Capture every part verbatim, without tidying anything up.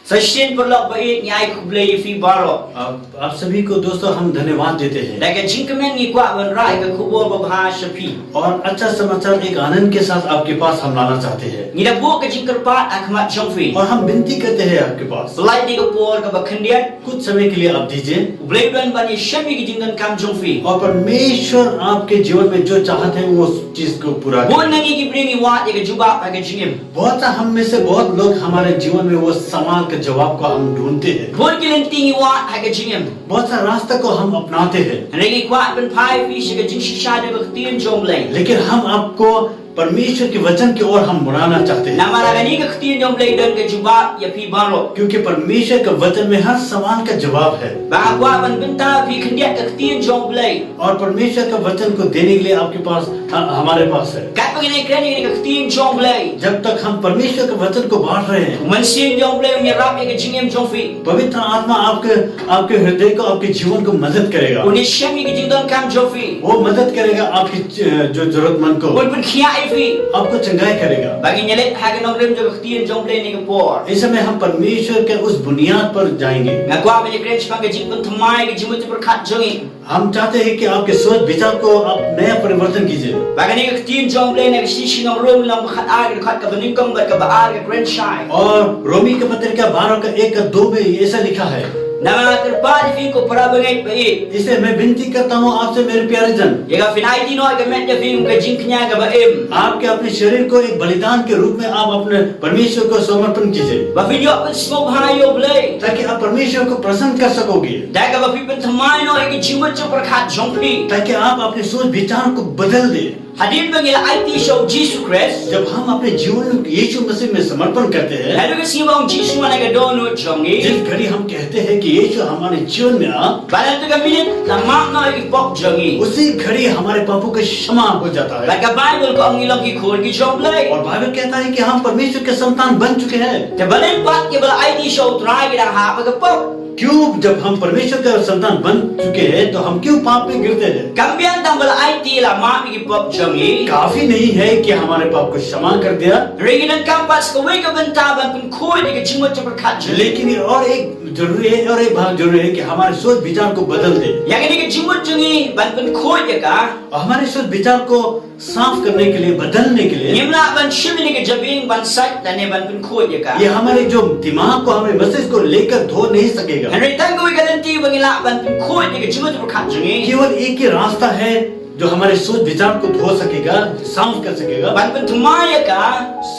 Sa shisien paralok ba ïeit, ngi ai khublei ïa phi baroh. आप, आप सभी को दोस्तों हम धन्यवाद देते हैं। Da ka jingkmen ngi kwah ban rah ïa ka khubor babha sha phi. और अच्छा समाचार एक आनंद के साथ आपके पास हम लाना चाहते हैं। Ngi da buh ka jingkyrpad ha khmat jong phi. और हम विनती करते हैं आपके पास। Sa lai de ka por kaba khyndiat. कुछ समय के लिए आप दीजिए। U Blei u don ban ïashem ïa ki jingdonkam jong phi. और परमेश्वर आपके जीवन में जो चाहते हैं, वो चीज को पूरा करें। Bun na ngi ki briew ngi wad ïa ka jubab ha ka jingim. बहुत सा हम में से बहुत लोग हमारे जीवन में वो सवाल का जवाब को हम ढूंढते हैं। Bun ki lynti ngi wad ha ka jingim. बहुत सा रास्ता को हम अपनाते हैं। Hynrei ngi kwah ban phai ïa phi sha ka jingshisha jong ka ktien jong U Blei. लेकिन हम आपको परमेश्वर के वचन की ओर हम बुलाना चाहते हैं। Namar ha kane ka ktien jong U Blei don ka jubab ïa phi baroh. क्योंकि परमेश्वर का वचन में हर सवाल का जवाब है। Ba nga kwah ban bynta ïa phi khyndiat ka ktien jong U Blei. और परमेश्वर का वचन को देने के लिए आपके पास, ह-, हमारे पास है। Katba ngi ïakren ïa ka ktien jong U Blei. जब तक हम परमेश्वर के वचन को बांट रहे हैं, U Mynsiem jong U Blei un ïarap ïa ka jingim jong phi. पवित्र आत्मा आपके, आपके हृदय को, आपके जीवन को मदद करेगा। Un ïashem ïa ki jingdonkam jong phi. वो मदद करेगा आपकी ज-, जो जरूरतमंद को। Un pynkhiah ïa phi. आपको चंगाई करेगा। Ba ngin ïaleit ha ka nongrim jong ka ktien jong U Blei ha kane ka por. इस समय हम परमेश्वर के उस बुनियाद पर जाएंगे। Nga kwah ban ïakren shaphang ka jingpynthymmai ka jingmut jingpyrkhat jong ngi. हम चाहते हैं कि आपके सोच विचार को आप नया परिवर्तन कीजिए। Ba kane ka ktien jong U Blei na ka shithi sha ki nong Rom lynnong ba khatar, ka dkhot kaba nyngkong bad kaba ar ka kren shai. और रोमी की पत्रिका बारह का एक का दो में ऐसा लिखा है। Namar nga kyrpad ïa phi ko para bangeit ba ïeit. इसलिए मैं विनती करता हूँ आपसे मेरे प्यारे जन। Ïa kaba phin aiti noh ïa ka met jong phi kum ka jingkñia kaba im. आपके अपने शरीर को एक बलिदान के रूप में आप अपने परमेश्वर को समर्पण कीजिए। Ba phin ïoh pynsngewbha ïa U Blei. ताकि आप परमेश्वर को प्रसन्न कर सकोगे। Da kaba phi pynthymmai noh ïa ka jingmut jingpyrkhat jong phi. ताकि आप अपने सोच विचार को बदल दे। Hadien ba ngi la aiti sha U Jisu Khrist. जब हम अपने जीवन यीशु मसीह में समर्पण करते हैं, Haduh ka sngi ba U Jisu un wan ha ka dohnud jong ngi. जिस घड़ी हम कहते हैं कि यीशु हमारे जीवन में आ, Bad ha kata ka minit la map noh ïa ki pop jong ngi. उसी घड़ी हमारे पापों का क्षमा हो जाता है। Bad ka Baibl ka ong ngi long ki khun ki jong U Blei. और बाइबल कहता है कि हम परमेश्वर के संतान बन चुके हैं। Te balei pat kiba la aiti sha U Trai ki dang hap ha ka pop? क्यों जब हम परमेश्वर का संतान बन चुके हैं तो हम क्यों पाप में गिरते हैं? Kam biang tang ba la aiti la map ïa ki pop jong ngi. काफी नहीं है कि हमारे पाप को क्षमा कर दिया। Hynrei ngi donkam pat sa kawei ka bynta ban pynkhuid ïa ka jingmut jingpyrkhat jong ngi. लेकिन ये और एक जरूरी है, और एक बात जरूरी है कि हमारे सोच विचार को बदल दे। Ïa kane ka jingmut jong ngi ban pynkhuid ïa ka. और हमारे सोच विचार को साफ करने के लिए, बदलने के लिए, ngim lah ban shim ïa kane ka jabieng ban sait lane ban pynkhuid ïa ka. ये हमारे जो दिमाग को, हमारे मस्तिष्क को लेकर धो नहीं सकेगा। Hynrei tang kawei ka lynti ba ngi lah ban pynkhuid ïa ka jingmut jingpyrkhat jong ngi. केवल एक ही रास्ता है जो हमारे सोच विचार को धो सकेगा, साफ कर सकेगा। Ban pynthymmai ïa ka.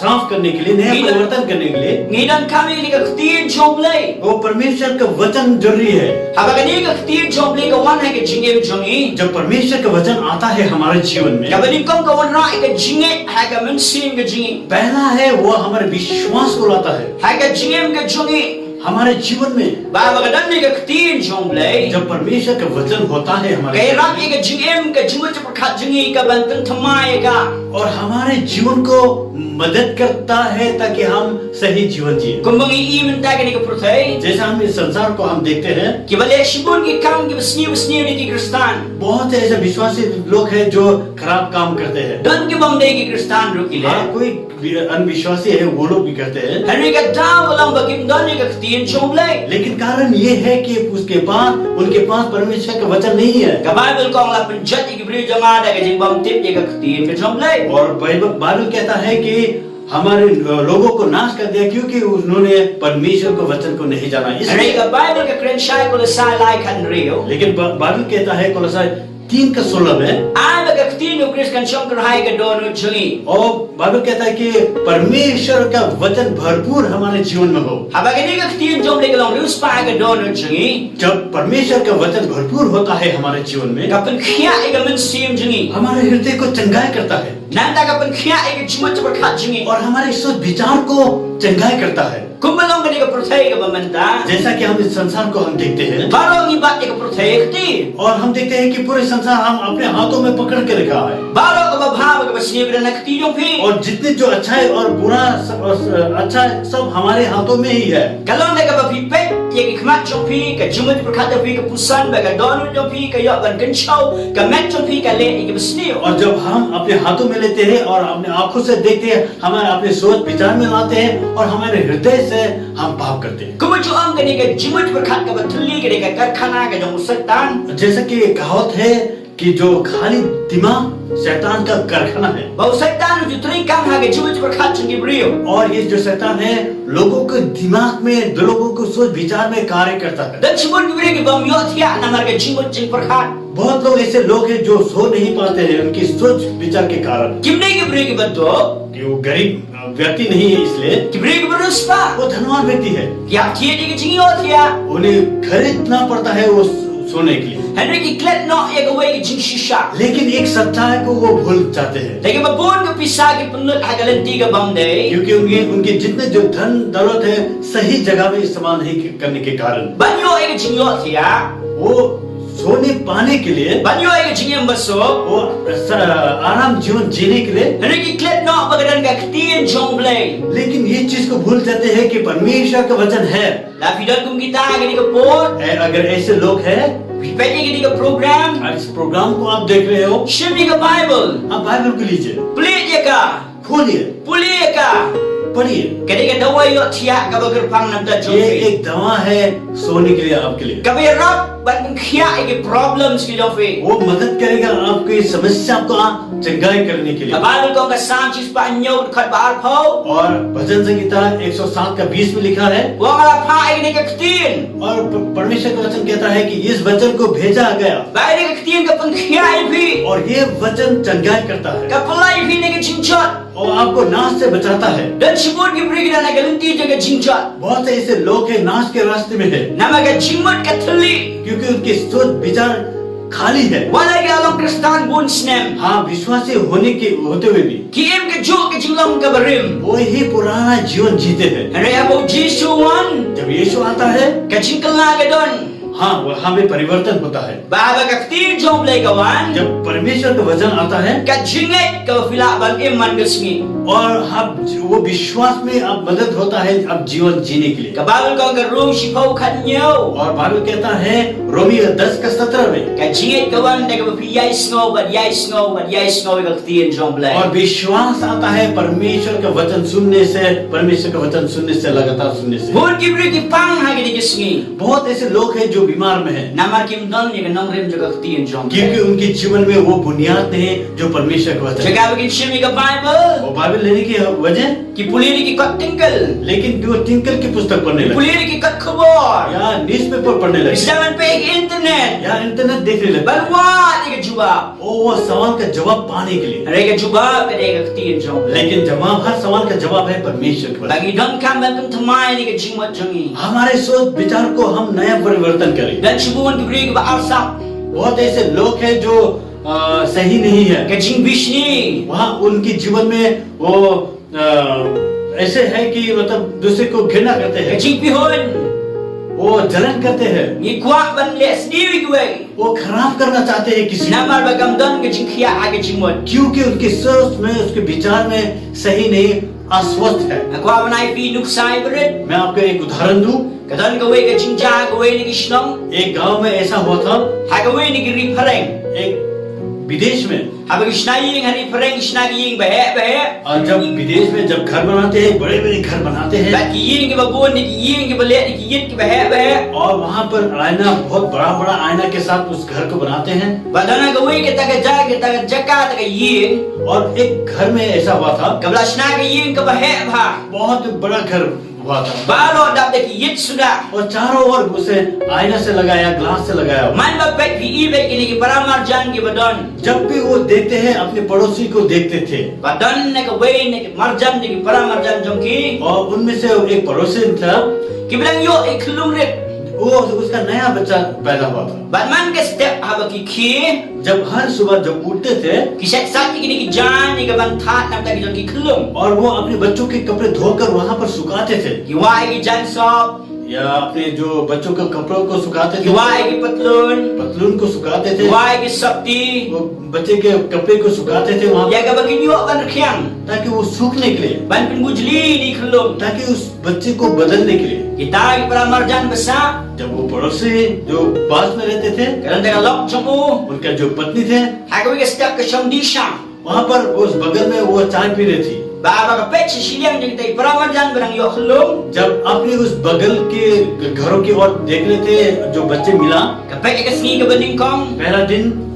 साफ करने के लिए, नया परिवर्तन करने के लिए। Ngi donkam ïa ka ktien jong U Blei. वो परमेश्वर का वचन जरूरी है। Haba kane ka ktien jong U Blei ka wan ha ka jingim jong ngi. जब परमेश्वर का वचन आता है हमारे जीवन में, kaba nyngkong ka wanrah ïa ka jingngeit ha ka mynsiem ka jong ngi. पहला है वो हमारे विश्वास को लाता है। Ha ka jingim ka jong ngi. हमारे जीवन में, ba haba ka don ïa ka ktien jong U Blei, जब परमेश्वर का वचन होता है हमारे, ka ïarap ïa ka jingim ka jingmut jingpyrkhat jong ngi ka ban pynthymmai ïa ka. और हमारे जीवन को मदद करता है ताकि हम सही जीवन जिए। Kumba ngi i mynta ha kane ka pyrthei, जैसे हम इस संसार को हम देखते हैं, kiba leh shibun ki kam kiba sniew sniew ne ki Khristan. बहुत से ऐसे विश्वासी लोग हैं जो खराब काम करते हैं। Don ki bym dei ki Khristan ruh ki leh. हाँ, कोई भी अनविश्वासी है, वो लोग भी करते हैं। Hynrei ka daw ka long ba kim don ïa ka ktien jong U Blei. लेकिन कारण ये है कि उसके पास, उनके पास परमेश्वर का वचन नहीं है। Ka Baibl ka ong la pynjot ïa ki briew jong nga da ka jingbymtip ïa ka ktien ka jong U Blei. और बाइबल, बाइबल कहता है कि हमारे, अ, लोगों को नाश कर दिया क्योंकि उन्होंने परमेश्वर के वचन को नहीं जाना। इसलिए Hynrei ka Baibl ka kren shai Kolosai lai khathynriew. लेकिन ब-, बाइबल कहता है कोलोसाई तीन का सोलह में, ai ba ka ktien U Khrist kan shong kyrhai ha ka dohnud jong ngi. और बाइबल कहता है कि परमेश्वर का वचन भरपूर हमारे जीवन में हो। Haba kane ka ktien jong U Blei ka long riewspah ha ka dohnud jong ngi. जब परमेश्वर का वचन भरपूर होता है हमारे जीवन में, ka pynkhiah ïa ka mynsiem jong ngi. हमारे हृदय को चंगाई करता है। Nangta ka pynkhiah ïa ka jingmut jingpyrkhat jong ngi. और हमारे सोच विचार को चंगाई करता है। Kumba long kane ka pyrthei kaba mynta. जैसा कि हम इस संसार को हम देखते हैं। Baroh ngi bat ïa ka pyrthei ha ka kti. और हम देखते हैं कि पूरे संसार हम अपने हाथों में पकड़ के रखा है। Baroh kaba bha bad kaba sniew ka don ha ka kti jong phi. और जितने जो अच्छा है और बुरा स-, और स-, अच्छा है, सब हमारे हाथों में ही है। Ka long da kaba phi peit. Ïa ki khmat jong phi, ka jingmut jingpyrkhat jong phi ka pynsan, bad ka dohnud jong phi ka ïoh ban kynshew, ka met jong phi ka leh ïa kiba sniew. और जब हम अपने हाथों में लेते हैं और अपने आंखों से देखते हैं, हमारे अपने सोच विचार में लाते हैं और हमारे हृदय से हम पाप करते हैं। Kumba ju ong, kane ka jingmut jingpyrkhat kaba thylli ka dei ka karkhana ka jong u Soitan. जैसा कि कहावत है कि जो खाली दिमाग शैतान का कारखाना है। Ba u Soitan u ju treikam ha ka jingmut jingpyrkhat jong ki briew. और ये जो शैतान है, लोगों के दिमाग में, लोगों को सोच विचार में कार्य करता है। Don shibun ki briew ki bym ïohthiah namar ka jingmut jingpyrkhat. बहुत लोग ऐसे लोग हैं जो सो नहीं पाते हैं उनकी सोच विचार के कारण। Kim dei ki briew kiba duk. कि वो गरीब, अ, व्यक्ति नहीं है इसलिए। Ki briew kiba riewspah. वो धनवान व्यक्ति है। Ki ïohthiah ïa ka jingïohthiah. उन्हें खरीदना पड़ता है वो सोने के लिए। Hynrei ki klet noh ïa kawei ka jingshisha. लेकिन एक सच्चाई को वो भूल जाते हैं। Te kiba bun ki pisa ki pynlut ha ka lynti ka bym dei. क्योंकि उनके, उनके जितने जो धन दौलत है, सही जगह में इस्तेमाल नहीं करने के कारण। Ban ïoh ïa ka jingïohthiah. वो सोने पाने के लिए, ban ïoh ïa ka jingim basuk, वो स-, आराम जीवन जीने के लिए, hynrei ki klet noh ba ka don ka ktien jong U Blei. लेकिन ये चीज को भूल जाते हैं कि परमेश्वर का वचन है। Lada phi don kum kita ha kane ka por, ए, अगर ऐसे लोग हैं, phi peit ïa kane ka program, और इस प्रोग्राम को आप देख रहे हो, shim ïa ka Baibl. आप बाइबल को लीजिए। Plie ïa ka. खोलिए। Pule ïa ka. पढ़िए। Ka dei ka dawai ïohthiah kaba kyrpang na ka bynta jong phi. ये एक दवा है सोने के लिए आपके लिए। Kaba ïarap ban pynkhiah ïa ki problems ki jong phi. वो मदद करेगा आपकी समस्या का चंगाई करने के लिए। Ka Baibl ka ong, ka Salm shispah hynñiew, dkhot ba arphew. और भजन संहिता एक सौ सात का बीस में लिखा है। Ka ong, la phah ïa kane ka ktien. और प-, परमेश्वर का वचन कहता है कि इस वचन को भेजा गया। Ba kane ka ktien ka pynkhiah ïa phi. और ये वचन चंगाई करता है। Ka pyllait ïa phi na ka jingjot. और आपको नाश से बचाता है। Don shibun ki briew ki don ha ka lynti jong ka jingjot. बहुत से ऐसे लोग हैं नाश के रास्ते में है। Namar ka jingmut ka thylli. क्योंकि उनकी सोच विचार खाली है। Wat la ki la long Khristan bun snem. हाँ, विश्वासी होने के, होते हुए भी। Ki im kajuh ka jinglong kaba rim. वही पुराना जीवन जीते हैं। Hynrei haba U Jisu u wan, जब यीशु आता है, ka jingkylla ka don. हाँ, वहाँ में परिवर्तन होता है। Ba haba ka ktien jong U Blei ka wan, जब परमेश्वर का वचन आता है, ka jingngeit kaba phi lah ban im man ka sngi. और हम, वो विश्वास में अब मदद होता है, अब जीवन जीने के लिए। Ka Baibl ka ong, ka Rom shiphew, khathynñiew. और बाइबल कहता है, रोमी दस का सत्रह में, ka jingngeit ka wan da kaba phi ïai sngew bad ïai sngew bad ïai sngew ïa ka ktien jong U Blei. और विश्वास आता है परमेश्वर का वचन सुनने से, परमेश्वर का वचन सुनने से, लगातार सुनने से। Bun ki briew ki pang ha kine ki sngi. बहुत ऐसे लोग हैं जो बीमार में हैं। Namar kim don ïa ka nongrim jong ka ktien jong U Blei. क्योंकि उनके जीवन में वो बुनियाद नहीं है जो परमेश्वर का वचन है। Jaka ba kin shim ïa ka Baibl, वो बाइबल लेने की वजह, ki pule ïa ki kot tyngkel. लेकिन वो tyngkel की पुस्तक पढ़ने लगे। Ki pule ïa ki kot khubor. या न्यूज़पेपर पढ़ने लगे। Ki sdang ban peit ha internet. या इंटरनेट देखने लगे। Ban wad ïa ka jubab. वो, वो सवाल का जवाब पाने के लिए। Hynrei ka jubab ka dei ka ktien jong U Blei. लेकिन जवाब, हर सवाल का जवाब है परमेश्वर का वचन। Ba ngin donkam ban pynthymmai ïa ka jingmut jong ngi. हमारे सोच विचार को हम नया परिवर्तन करें। Don shibun ki briew kiba arsap. बहुत ऐसे लोग हैं जो, अ, सही नहीं है। Ka jingbishni. वहाँ उनके जीवन में वो, अ, ऐसे है कि मतलब दूसरे को घृणा करते हैं। Ka jingpyrshah. वो जलन करते हैं। Ngi kwah ban leh sniew ïa kiwei. वो खराब करना चाहते हैं किसी को। Namar ba kam don ka jingkhiah ha ka jingmut. क्योंकि उनके सोच में, उसके विचार में सही नहीं, अस्वस्थ है। Nga kwah ban ai ïa phi nuksa ba rit. मैं आपको एक उदाहरण दूं। Ka don kawei ka jingjia ha kawei na ki shnong. एक गांव में ऐसा हुआ था। Ha kawei na ki ri phareng. एक विदेश में। Haba ki shna ïing ha ri phareng, ki shna ki ïing ba heh ba heh. और जब विदेश में जब घर बनाते हैं, बड़े-बड़े घर बनाते हैं। Bad ki ïing kiba bun ne ki ïing kiba leh ne ki ïit kiba heh ba heh. और वहाँ पर आईना, बहुत बड़ा-बड़ा आईना के साथ उस घर को बनाते हैं। Bad don ha kawei kata ka jaka, kata ka jaka, kata ka ïing. और एक घर में ऐसा हुआ था। Kaba la shna ka ïing kaba heh bha. बहुत बड़ा घर हुआ था। Baroh dap da ki ïit suda. और चारों ओर उसे आईना से लगाया, ग्लास से लगाया हुआ। Mynba peit phi i beit kine ki paramarjan kiba don. जब भी वो देखते हैं, अपने पड़ोसी को देखते थे। Ba don na kawei na ki marjan, na ki paramarjan jong ki. और उनमें से एक पड़ोसी था। Kiba dang ïoh ïa ki khyllung rit. वो, उसका नया बच्चा पैदा हुआ था। Bad man ka step haba ki khie. जब हर सुबह जब उठते थे, ki sait sait ïa kine ki jaiñ ïa ka ban thad na ka bynta ki jong ki khyllung. और वो अपने बच्चों के कपड़े धोकर वहाँ पर सुखाते थे। Ki wai ïa ki jaiñsop. या अपने जो बच्चों के कपड़ों को सुखाते थे। Ki wai ïa ki patlun. पतलून को सुखाते थे। Ki wai ïa ki sopti. वो बच्चे के कपड़े को सुखाते थे वहाँ पर। Ïa kaba kin ïoh ban rkhiang. ताकि वो सूखने के लिए। Ban pynbujli ïa ki khyllung. ताकि उस बच्चे को बदलने के लिए। Kita ki para marjan ba sah. जब वो पड़ोसी जो पास में रहते थे, ka don ka lok jong u. उनका जो पत्नी थे, Ha kawei ka step ka shong dih shang. वहां पर उस बगल में वो चाय पी रही थी। Ba, ba ka peit sha shiliang jong kita ki para marjan ba dang ïoh khyllung. जब अपने उस बगल के घरों की ओर देखने थे, जो बच्चे मिला, Ka peit ïa ka sngi kaba nyngkong. पहला दिन,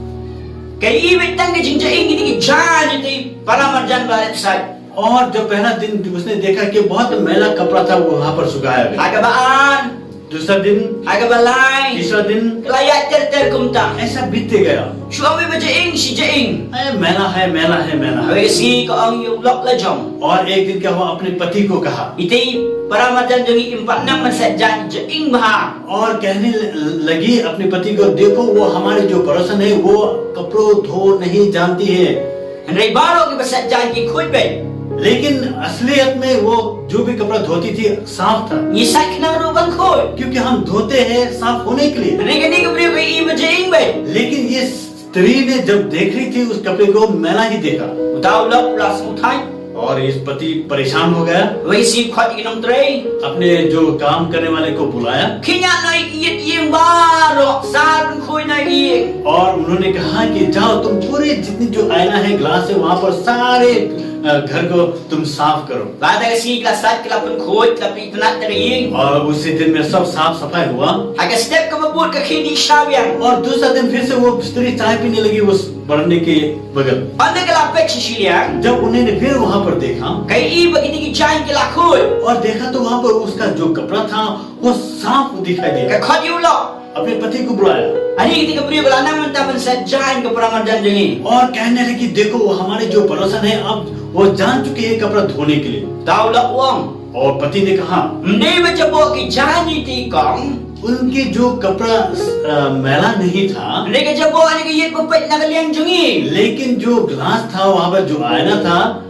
Ka ïohi beit tang ka jingjah ïing kita ki jaiñ jong kita ki para marjan ba la leh psaid. और जब पहला दिन उसने देखा कि बहुत मैला कपड़ा था, वो वहां पर सुखाया गया। Ha kaba ar. दूसरा दिन, Ha kaba lai. तीसरा दिन, Ka la ïaid ter ter kumta. ऐसा बीतते गया। Shu ong beit ba jaiñ shi jaiñ. अरे, मैला है, मैला है, मैला है। Hawei ka sngi ka ong ïa u lok la jong. और एक दिन क्या हुआ, अपने पति को कहा। Ite i para marjan jong ngi im pat nang ban sait jaiñ jaiñ bha. और कहने ल-, लगी अपने पति को, "देखो, वो हमारे जो पड़ोसन है, वो कपड़ों धो नहीं जानती है।" Hynrei baroh kiba sait jaiñ ki khuid beit. लेकिन असलियत में वो जो भी कपड़ा धोती थी, साफ था। Ngi sait khnang ruh ban khuid. क्योंकि हम धोते हैं साफ होने के लिए। Hynrei kane ka briew ka ïohi ba jaiñ beit. लेकिन ये स्त्री ने जब देख रही थी उस कपड़े को, मैला ही देखा। Uta u lok u la sngewthuh. और इस पति परेशान हो गया। Hawei ka sngi u khot ïa ki nongtrei. अपने जो काम करने वाले को बुलाया। Khie ñiah noh ïa ki ïing baroh, sah ban khuid noh ïa ki ïing. और उन्होंने कहा कि जाओ, तुम पूरे जितनी जो आईना है, ग्लास है, वहां पर सारे, अ, घर को तुम साफ करो। Bad kata ka sngi ki la sait, ki la pynkhuid, ki la pynitynnad ïa ka ïing. और उसी दिन में सब साफ सफाई हुआ। Ha ka step kaba bud ka khie dih shawiang. और दूसरा दिन फिर से वो स्त्री चाय पीने लगी उस बरामदे के बगल। Ynda ka la peit sha shiliang. जब उन्होंने फिर वहां पर देखा, Ka ïohi ba kita ki jaiñ ki la khuid. और देखा तो वहां पर उसका जो कपड़ा था, वो साफ दिखाई दिया। Ka khot ïa u lok. अपने पति को बुलाया। Hynrei kata ka briew ba la nang mynta ban sait jaiñ ka para marjan jong ngi. और कहने लगी, "देखो, वो हमारे जो पड़ोसन है, अब वो जान चुके हैं कपड़ा धोने के लिए।" Uta u lok u ong, और पति ने कहा, "Ym dei ba jaboh ki jaiñ ïa ite i kong, उनके जो कपड़ा, अ, मैला नहीं था, hynrei ka jaboh ïa ka ïit ba peit na ka liang jong ngi." लेकिन जो ग्लास था, वहां पर जो आईना था,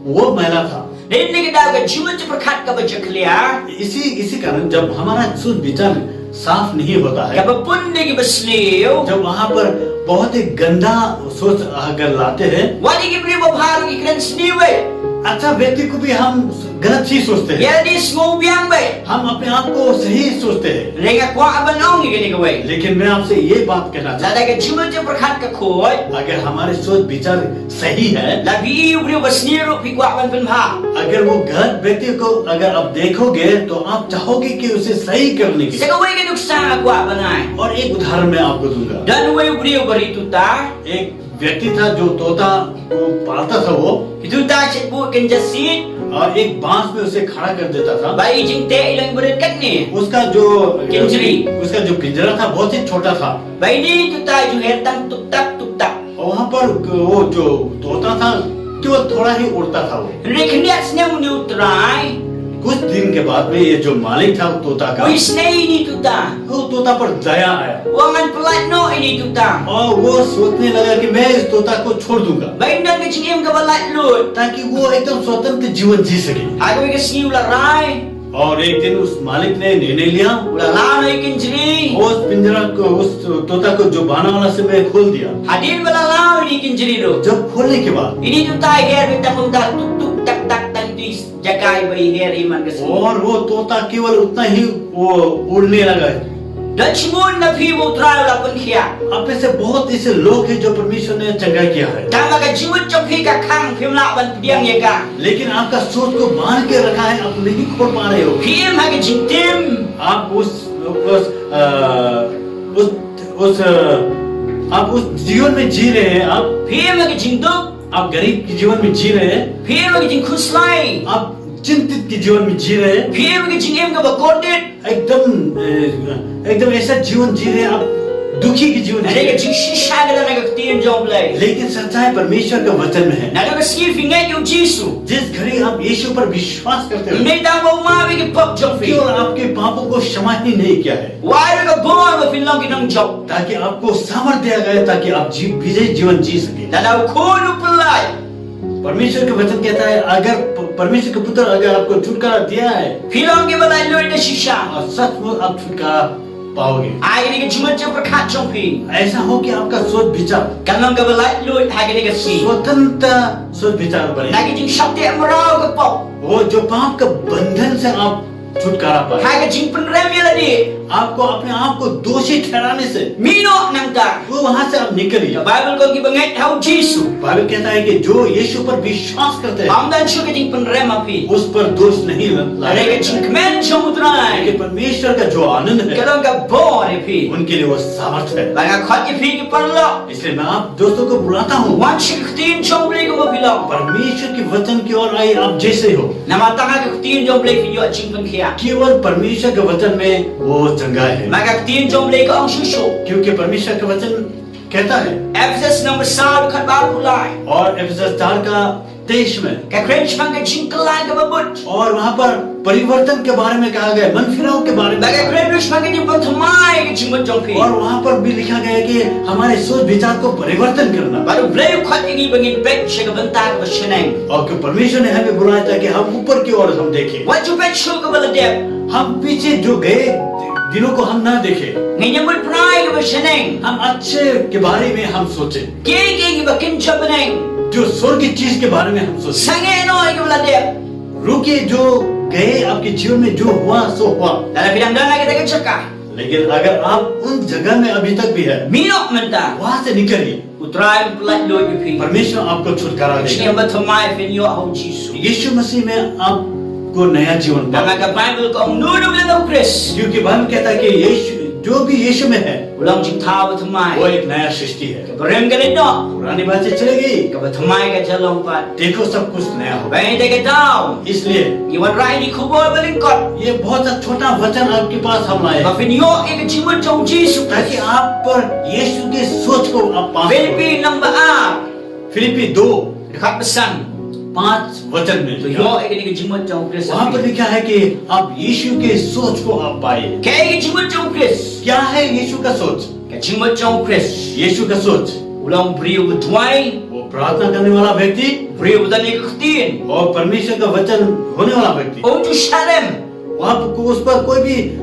वो मैला था। Dei na ka daw ka jingmut jingpyrkhat kaba jakhlia. इसी, इसी कारण जब हमारा सोच विचार साफ नहीं होता है, Kaba pun da kiba sniew. जब वहां पर बहुत ही गंदा सोच अगर लाते हैं, Wat ïa ki briew babha ruh ki kren sniew beit. अच्छा व्यक्ति को भी हम गलत ही सोचते हैं। Ïa lade sngew biang beit. हम अपने आप को सही सोचते हैं। Hynrei nga kwah ban ong ïa kane kawei. लेकिन मैं आपसे ये बात कहना चाहता हूँ, Lada ka jingmut jingpyrkhat ka khuid. अगर हमारे सोच विचार सही है, Lada phi ïohi u briew ba sniew ruh phi kwah ban pynbha. अगर वो गलत व्यक्ति को अगर आप देखोगे, तो आप चाहोगे कि उसे सही करने के लिए। Sa kawei ka nuksa nga kwah ban ai. और एक उदाहरण मैं आपको दूंगा। Don uwei u briew ba ri tuta. एक व्यक्ति था जो तोता को पालता था वो। Ki tuta shait buh kynja siej. और एक बांस में उसे खड़ा कर देता था। Bad i jingteh i long barit katne. उसका जो kynjri, उसका जो पिंजरा था, बहुत ही छोटा था। Bad ine i tuta i ju her tang tuktak tuktak. और वहाँ पर वो जो तोता था, केवल थोड़ा ही उड़ता था वो। Hynrei khyndiat snem une u trai. कुछ दिन के बाद में ये जो मालिक था वो तोता का, u isynei ïa ine i tuta. वो तोता पर दया आया। U ong ngan pyllait noh ïa ine i tuta. और वो सोचने लगा कि मैं इस तोता को छोड़ दूंगा। Ba in don ka jingim kaba laitluid. ताकि वो एकदम स्वतंत्र जीवन जी सके। Ha kawei ka sngi u la rai. और एक दिन उस मालिक ने निर्णय लिया, U la law noh ïa i kynjri. उस पिंजरा को, उस तोता को जो बांसवाला से मैं खोल दिया। Hadien ba la law ïa i kynjri ruh. जब खोलने के बाद, Ine i tuta i her beit tang kumta, tuktuk tak tak, tang ïa i jaka ba i her ïa man ka sngi. और वो तोता केवल उतना ही वो उड़ने लगा। Don shibun na phi ba u trai u la pynkhiah. आप में से बहुत ऐसे लोग हैं जो परमेश्वर ने चंगा किया है। Tangba ka jingmut jong phi ka khang, phim lah ban pdiang ïa ka. लेकिन आपका सोच को बांध के रखा है, आप नहीं खोल पा रहे हो। Phi im ha ka jingtim. आप उस, उस, अ, उस, उस, अ, आप उस जीवन में जी रहे हैं, आप Phi im ha ka jingduk. आप गरीब के जीवन में जी रहे हैं। Phi im ha ka jingkhuslai. आप चिंतित के जीवन में जी रहे हैं। Phi im ha ka jingim kaba kordit. एकदम, ए, एकदम ऐसा जीवन जी रहे हैं, आप दुखी की जीवन जी रहे हैं। Hynrei ka jingshisha ka don ha ka ktien jong U Blei. लेकिन सच्चाई परमेश्वर का वचन में है। Naduh ka sngi phi ngeit ïa u Jisu. जिस घड़ी आप यीशु पर विश्वास करते हो, Ym dei tang ba u map ïa ki pop jong phi. केवल आपके पापों को क्षमा ही नहीं किया है। U ai ruh ka bor ba phin long ki nongjop. ताकि आपको सामर्थ्य दिया गया, ताकि आप जी-, विजय जीवन जी सके। Lada u Khun u pyllait. परमेश्वर का वचन कहता है, अगर प-, परमेश्वर का पुत्र अगर आपको छुटकारा दिया है, Phi long kiba laitluid da shisha. और सचमुच आप छुटकारा पाओगे। Ai kane ka jingmut jingpyrkhat jong phi. ऐसा हो कि आपका सोच विचार Kan long kaba laitluid ha kane ka sngi. स्वतंत्र सोच विचार बने। Na ka jingsheptieng mraw ka pop. वो जो पाप का बंधन से आप छुटकारा पाए। Ha ka jingpynrem ïa lade. आपको अपने आप को दोषी ठहराने से Mih noh nangta. वो वहां से आप निकलिए। Ka Baibl ka ong ki bangeit ha u Jisu. बाइबल कहता है कि जो यीशु पर विश्वास करते हैं, Ym don shuh ka jingpynrem ha phi. उस पर दोष नहीं ल-, Hynrei ka jingkmen jong u Trai. लेकिन परमेश्वर का जो आनंद है, Ka long ka bor ïa phi. उनके लिए वो सामर्थ है। Bad nga khot ïa phi ki paralok. इसलिए मैं आप दोस्तों को बुलाता हूँ। Wan sha ka ktien jong u Blei kumba phi long. परमेश्वर के वचन की ओर आइए, आप जैसे हो। Namar tang ha ka ktien jong u Blei phin ïoh jingpynkhiah. केवल परमेश्वर के वचन में वो चंगाई है। Namar ka ktien jong u Blei ka ong shuh shuh. क्योंकि परमेश्वर का वचन कहता है। Ephesus lynnong ba saw, dkhot ba arphew lai. और इफिसस चार का तेईस में। Ka kren shaphang ka jingkylla kaba bud. और वहां पर परिवर्तन के बारे में कहा गया है, मन फिराव के बारे में Bad ka कहा गया है। Kren shaphang ka jingpynthymmai ka jingmut jong phi. और वहां पर भी लिखा गया है कि हमारे सोच विचार को परिवर्तन करना। Bad u Blei u khot ïa ngi ba ngin peit sha ka bynta kaba shaneng. और कि परमेश्वर ने हमें बुलाया था कि हम ऊपर की ओर हम देखें। Wat ju peit sha kaba la dep. हम पीछे जो गए दिनों को हम ना देखें। Ngin ïa mut bnai kaba shaneng. हम अच्छे के बारे में हम सोचें। Kiei kiei kiba kynja bneng. जो स्वर्गीय चीज के बारे में हम सोचें। Sangeh noh ïa kiba la dep. रुकिए, जो गए आपके जीवन में जो हुआ सो हुआ। Lada phi dang don ha kata ka jaka. लेकिन अगर आप उन जगह में अभी तक भी है, Mih noh mynta. वहां से निकलिए। U Trai un pyllait lut ïa phi. परमेश्वर आपको छुटकारा देगा। Jingim bathymmai phin ïoh ha u Jisu. यीशु मसीह में आपको नया जीवन पाना। Namar ka Baibl ka ong uno uno uba don ha u Khrist. क्योंकि बाइबल कहता है कि यीशु, जो भी यीशु में है, U long jingthaw bathymmai. वो एक नया सृष्टि है। Kaba rim ka leit noh. पुरानी बातें चली गई। Kaba thymmai ka jia long pat. देखो, सब कुछ नया हो गया। Bad ïa kata ka daw. इसलिए Ngi wanrah ïa kane ka khubor ba lyngkot. ये बहुत सा छोटा वचन आपके पास हम लाए हैं। Ba phin ïoh ïa ka jingmut jong u Jisu Khrist. ताकि आप पर यीशु के सोच को आप पा सको। Philippi lynnong ba ar. फिलिप्पी दो, Dkhot ba san. पाँच वचन में To ïoh ïa kane ka jingmut jong u Khrist. वहां पर लिखा है कि आप यीशु के सोच को आप पाए। Kaei ka jingmut jong u Khrist? क्या है यीशु का सोच? Ka jingmut jong u Khrist. यीशु का सोच। U long u briew uba duwai. वो प्रार्थना करने वाला व्यक्ति। U briew uba don ïa ka ktien. और परमेश्वर का वचन होने वाला व्यक्ति। Um ju shah lem. वो आपको उस पर कोई भी, अ,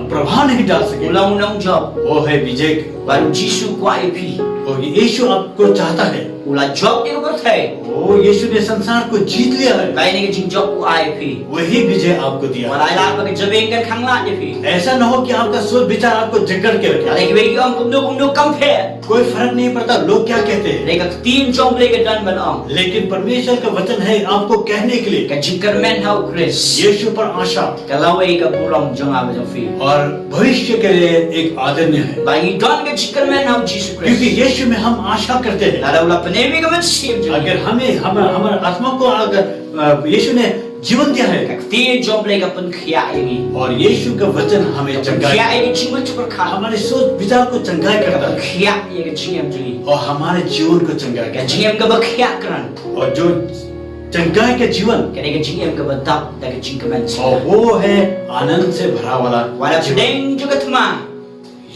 प्रभाव नहीं डाल सके। U long u nongjop. वो है विजय का। Bad u Jisu u kwah ïa phi. और यीशु आपको चाहता है। U la jop ïa ka pyrthei. वो यीशु ने संसार को जीत लिया है। Bad ïa kane ka jingjop u ai ïa phi. वही विजय आपको दिया। Wat la ai lad ba ka jabieng kan khang lad ïa phi. ऐसा ना हो कि आपका सोच विचार आपको जकड़ के रखे। Lada kiwei ki ong kumno kumno kam pher. कोई फर्क नहीं पड़ता लोग क्या कहते हैं। Hynrei ka ktien jong u Blei ka don ban ong. लेकिन परमेश्वर का वचन है आपको कहने के लिए। Ka jingkyrmen ha u Khrist. यीशु पर आशा। Ka lawei ka burom jong nga bad jong phi. और भविष्य के लिए एक आदरणीय है। Ba ngi don ka jingkyrmen ha u Jisu Khrist. क्योंकि यीशु में हम आशा करते हैं। Lada u la pynim ïa ka mynsiem jong ngi. अगर हमें, हम, हमारे आत्मा को अगर, अ, यीशु ने जीवन दिया है। Ka ktien jong u Blei ka pynkhiah ïa ngi. और यीशु का वचन हमें चंगाई Ka pynkhiah ïa ka jingmut jingpyrkhat. हमारे सोच विचार को चंगाई करता है। Ka pynkhiah ïa ka jingim jong ngi. और हमारे जीवन को चंगाई करता है। Ka jingim kaba khiah kyrhai. और जो चंगाई का जीवन। Kane ka jingim kaba dap da ka jingkmen. और वो है आनंद से भरा वाला Wat la जीवन। Pdeng jong ka thma.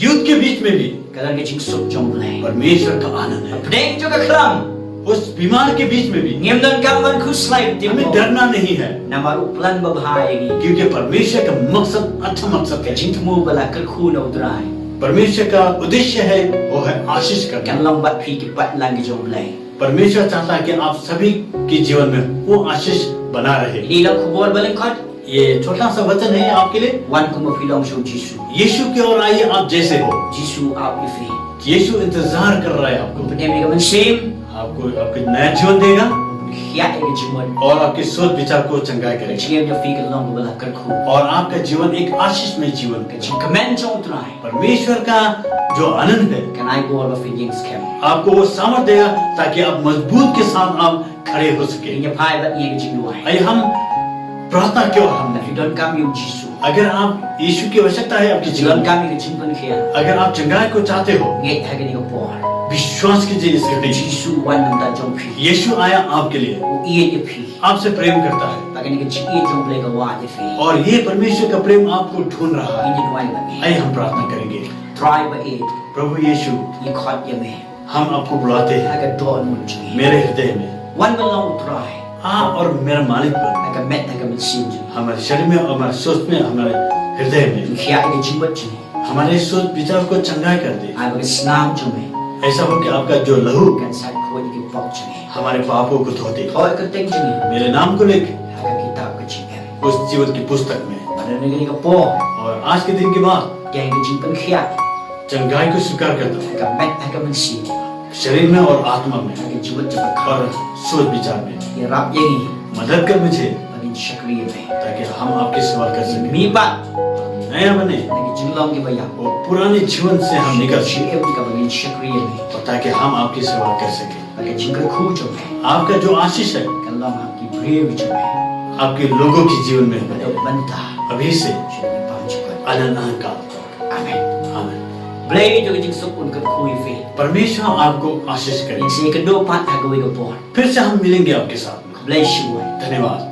युद्ध के बीच में भी Ka don ka jingsuk jong u Blei. परमेश्वर का आनंद है। Pdeng jong ka khlam. उस बीमार के बीच में भी Ngim donkam ban khuslai. हमें डरना नहीं है। Namar u plan babha ïa ngi. क्योंकि परमेश्वर का मकसद अच्छा मकसद Ka है। Jingthmu ba la kyrkhu na u Trai. परमेश्वर का उद्देश्य है, वो है आशीष करना। Kan long bad phi ki paidlang ki jong u Blei. परमेश्वर चाहता है कि आप सभी के जीवन में वो आशीष बना रहे। Kane ka khubor ba lyngkot. ये छोटा सा वचन है आपके लिए। Wan kumba phi long sha u Jisu. यीशु की ओर आइए, आप जैसे हो। Jisu u ap ïa phi. यीशु इंतजार कर रहा है आपको। Pynim ïa ka mynsiem. आपको, आपको नया जीवन देगा। Pynkhiah ïa ka jingmut. और आपके सोच विचार को चंगाई करेगा। Ka jingim jong phi kan long kaba la kyrkhu. और आपका जीवन एक आशीषमय जीवन Ka jingkmen jong u Trai. परमेश्वर का जो आनंद है, Kan ai bor ba phin ïeng skhem. आपको वो सामर्थ देगा ताकि आप मजबूत के साथ आप खड़े हो सके। Ngin ïa phai bad ïa ka jingduwai. आइए हम प्रार्थना की ओर हम Lada phi donkam ïa u Jisu. अगर आप यीशु की आवश्यकता है आपके Phi जीवन में, donkam ïa ka jingpynkhiah. अगर आप चंगाई को चाहते हो, Ngeit ha kane ka por. विश्वास कीजिए इस घड़ी। Jisu u wan na ka bynta jong phi. यीशु आया आपके लिए, U ïeit ïa phi. आपसे प्रेम करता है। Bad kane ka jingïeit jong u Blei ka wad ïa phi. और ये परमेश्वर का प्रेम आपको ढूंढ रहा है। Ngin ïa duwai bad ngi. आइए हम प्रार्थना करेंगे। Trai ba ïeit. प्रभु यीशु, Ngi khot ïa me. हम आपको बुलाते हैं। Ha ka dohnud jong ngi. मेरे हृदय में। Wan ban long u Trai. आ और मेरा मालिक बन। Ha ka met ha ka mynsiem jong ngi. हमारे शरीर में, हमारे सोच में, हमारे हृदय में। Pynkhiah ïa ka jingmut jong ngi. हमारे सोच विचार को चंगा कर दे। Ai ba ka snam jong me. ऐसा हो कि आपका जो लहू Kan sait khuid ïa ki pop jong ngi. हमारे पापों को धो दे। Thoh ïa ka kyrteng jong ngi. मेरे नाम को लिख। Ha ka kitab ka jingim. उस जीवन की पुस्तक में। Lane kane ka por, और आज के दिन के बाद ïa ka jingpynkhiah चंगाई को स्वीकार करता हूँ, ha ka met ha ka mynsiem, शरीर में और आत्मा में, ha ka jingmut jingpyrkhat, और सोच विचार में। ïarap ïa ngi मदद कर मुझे, ba ngin shakri ïa me. ताकि हम आपकी सेवा कर सकें, Mihpat नया बने, na ki jinglong kiba ïap, वो पुराने जीवन से हम निकल सकें, jingim kaba ngin shakri ïa me. और ताकि हम आपकी सेवा कर सकें। Ba ka jingkyrkhu jong me आपका जो आशीष है, kan long ha ki briew jong me. आपके लोगों के जीवन में बने, Naduh mynta अभी से sha ki bym jukut. अनंत काल। Amen. आमीन। Blei jong ka jingsuk un kyrkhu ïa phi. परमेश्वर आपको आशीष करे। Ngin sa ïakynduh pat ha kawei ka por. फिर से हम मिलेंगे आपके साथ में। Blei shibun. धन्यवाद।